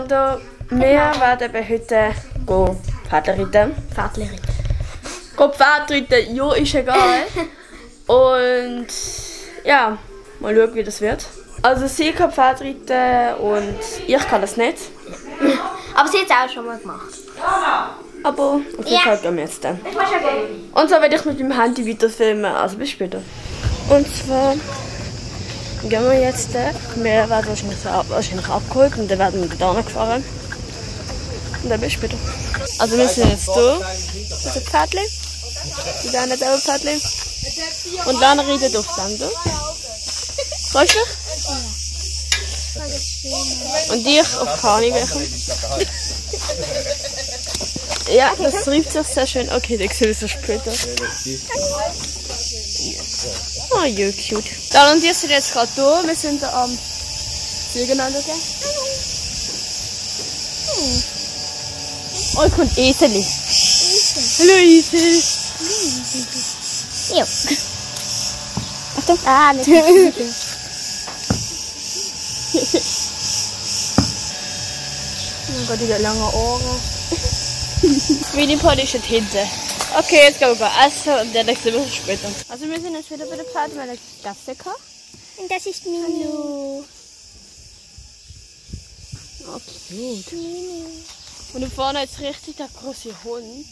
Also, wir werden heute Pferd reiten. Pferd reiten, ja, ist egal. Und ja, mal schauen, wie das wird. Also, sie kann Pferd reiten und ich kann das nicht. Aber sie hat es auch schon mal gemacht. Aber auf jeden Fall gehen wir jetzt dann. Und zwar werde ich mit dem Handy weiter filmen, also bis später. Und zwar gehen wir jetzt, wir werden wahrscheinlich abgeholt und dann werden wir da gefahren. Und dann bis später. Also wir sind jetzt hier, das ist ein Pferdchen, die da nicht ein Pferdchen. Und Lana reitet auf dem da. Freust du dich? Und ich auf Kaniwächen. Ja, das riecht sich sehr schön. Okay, dann sehen wir es später. Oh, ja, cute. Dann und wir sind jetzt gerade da. Wir sind da am Zügen anschauen. Oh, es kommt Eseli. Hallo Esel. Ja. Achtung. Ah, nicht. Oh Gott, die hat lange Ohren. Mini-Pony steht hinten. Okay, jetzt gehen wir essen und dann sehen wir uns später. Also wir sind jetzt wieder bei der Pferde, weil ich Gasse kann. Und das ist Mini. Hallo. Oh, cute. Und da vorne ist richtig der große Hund.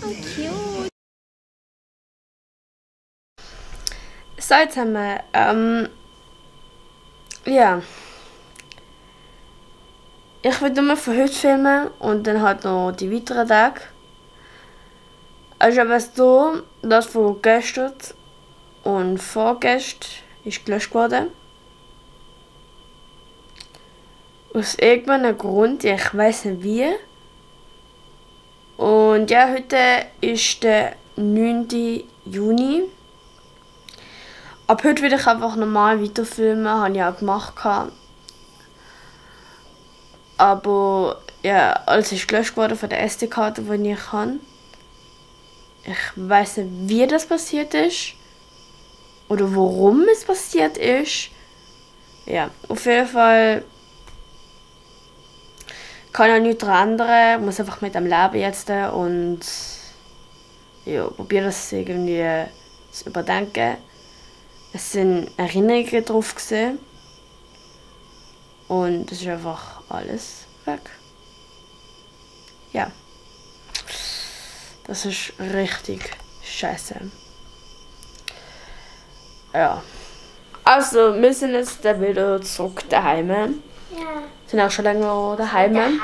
Oh, cute. So, jetzt haben wir, ja. Ich will nur von heute filmen und dann halt noch die weiteren Tage. Also was hier, das von gestern und vorgestern ist gelöscht worden. Aus irgendeinem Grund, ich weiß nicht wie. Und ja, heute ist der 9. Juni. Ab heute will ich einfach normal weiterfilmen, habe ich auch gemacht. Aber ja, alles ist gelöscht worden von der SD-Karte, die ich habe. Ich weiß nicht, wie das passiert ist. Oder warum es passiert ist. Ja, auf jeden Fall kann ich nichts ändern. Ich muss einfach mit dem Leben jetzt und ja, probiere das irgendwie zu überdenken. Es sind Erinnerungen drauf gesehen. Und es ist einfach alles weg. Ja. Das ist richtig scheiße. Ja. Also, wir sind jetzt dann wieder zurück daheim. Ja. Sind auch schon länger daheim.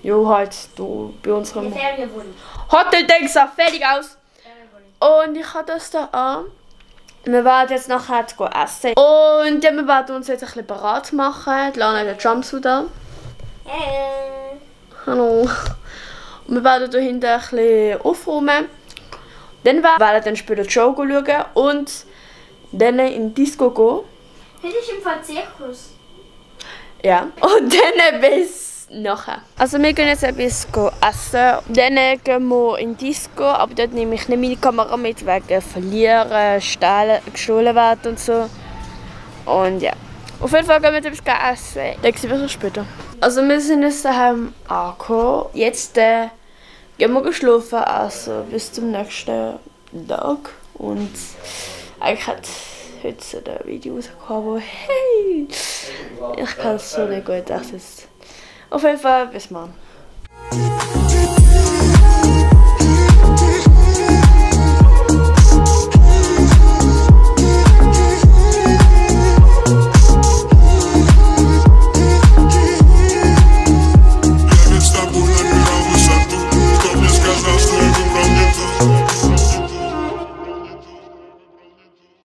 Jo, halt, du bei unserem Hotel denkst du fertig aus. Und ich habe das da an. Wir werden jetzt nachher essen. Und ja, wir werden uns jetzt ein bisschen bereit machen. Die Lana hat den Jumpsuit an. Hallo. Und wir werden hier hinten ein bisschen aufräumen. Dann werden wir dann später die Show schauen und dann in die Disco gehen. Heute ist im Fall Zirkus. Ja. Und dann bis nachher. Also wir gehen jetzt etwas essen. Dann gehen wir in die Disco, aber dort nehme ich nicht meine Kamera mit, wegen Verlieren, gestohlen werden und so. Und ja. Auf jeden Fall gehen wir jetzt etwas essen. Dann sehen wir uns später. Also wir sind jetzt daheim angekommen. Jetzt gehen wir schlafen, also bis zum nächsten Tag. Und eigentlich hat heute so ein Video rausgekommen, wo hey, ich kann es so nicht gut. Auf jeden Fall, bis morgen.